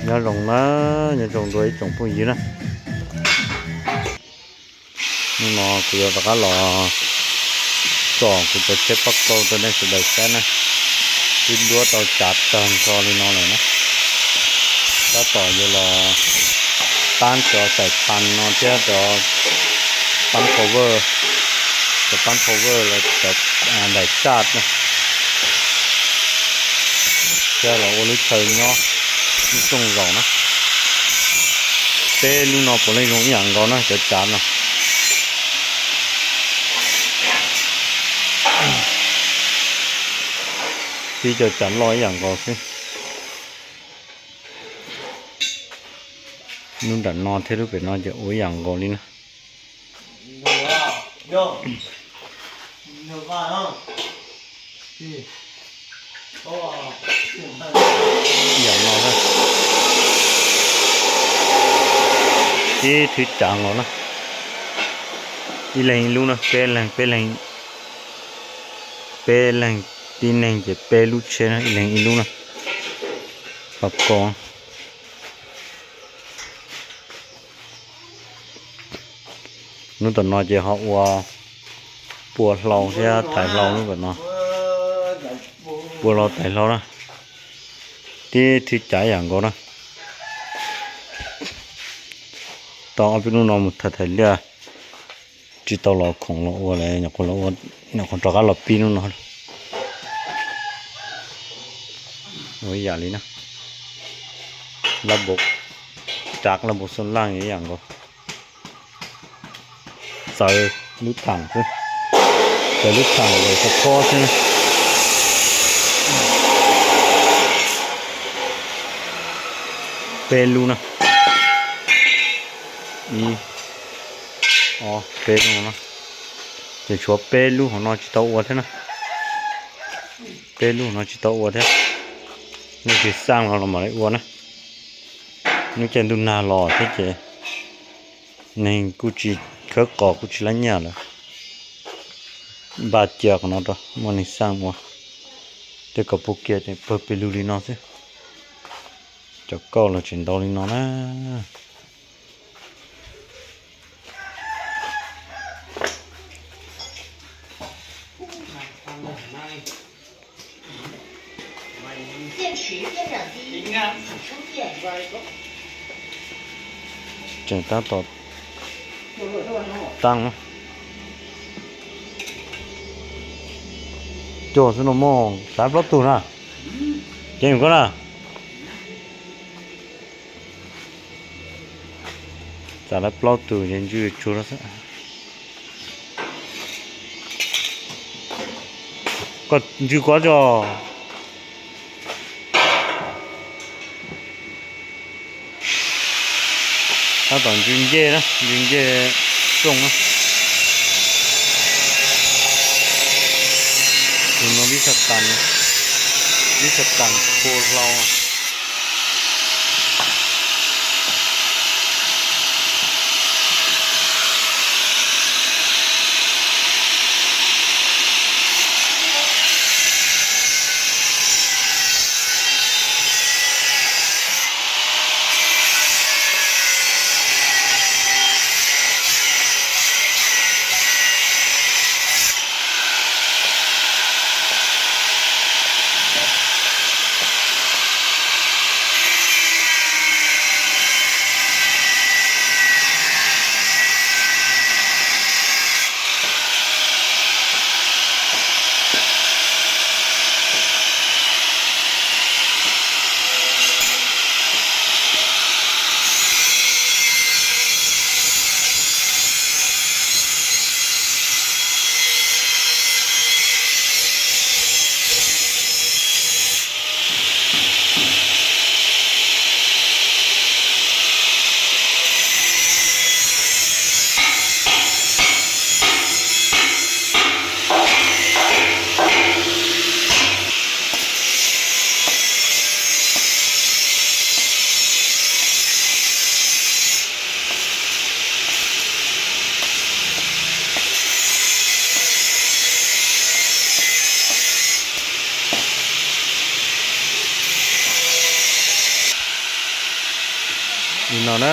Nyob zoo na, nyob zoo dua ib tsoom phooj ywg na. Hnub no kuv yuav rov qab los tsom kuv cov tsheb pab kaug rau nej sawv daws saib na. Twb nruab tau tsav tag nrho li no lawm na. Tab tom yuav los pab cov xais pan no thiab cov pab power, cov pab power los cov daim tsaj na, thiab los ua lub chaw nyob lub rooj zaum na. Peb lub no puav leej zoo ib yam nkaus na cov tsav no. Tib cov tsav loj ib yam nkaus xwb. Lub nram no thiab lub pem no ces ua ib yam nkaus li na. Yam no na. Ib thwv tsav nkaus na. Ib leeg ib lub na, peb leeg, peb leeg, peb leeg, tib neeg ces peb lub tsheb na, ib leeg ib lub na. Pab kaug. Lub tom no ces ho ua pua hlau thiab thaiv hlau lub tom no. Pua hlau thaiv hlau na. Tib thwv tsav yam nkaus na. Tau ob peb hnub no mus thaiv thaiv liaj, tsis tau los khoom los ua lawm, nyuam qhuav rov qab los pib hnub no. Ua ib yam li na. Lab npau, tsav lab npau xub laj ib yam nkaus. Txawv lub tham xwb, txawv lub tham lawm txog pob xwb na. Peb lub na. Ib, ob, peb lub no na. Ces tshuav peb lub hauv no tsis tau ua thiab na. Peb lub hauv no tsis tau ua thiab. Hnub twg xaj los los mam li ua na. Hnub caij ntuj nag los thiab ces neeg kuj tsis khawb qos kuj tsis lab nyiaj lawm. Npaj cia qhov no rau muaj neeg xaj ua. Tej kom puag kiag ces pawg pes lug li no xwb. Cov kauj los tseem ntau li no na. Tseem tab tom tag. Cuag xwb no mog, xav plaub tug na. Ces koj na. Txav lawv plaub tug ces ntswj tsuag xwb. Koj ntswj kuv tso. Tab tom ntswj ncej na, ntswj ncej rooj na. Tus no vib xab kas, vib xab kas pua hlau. Li no na.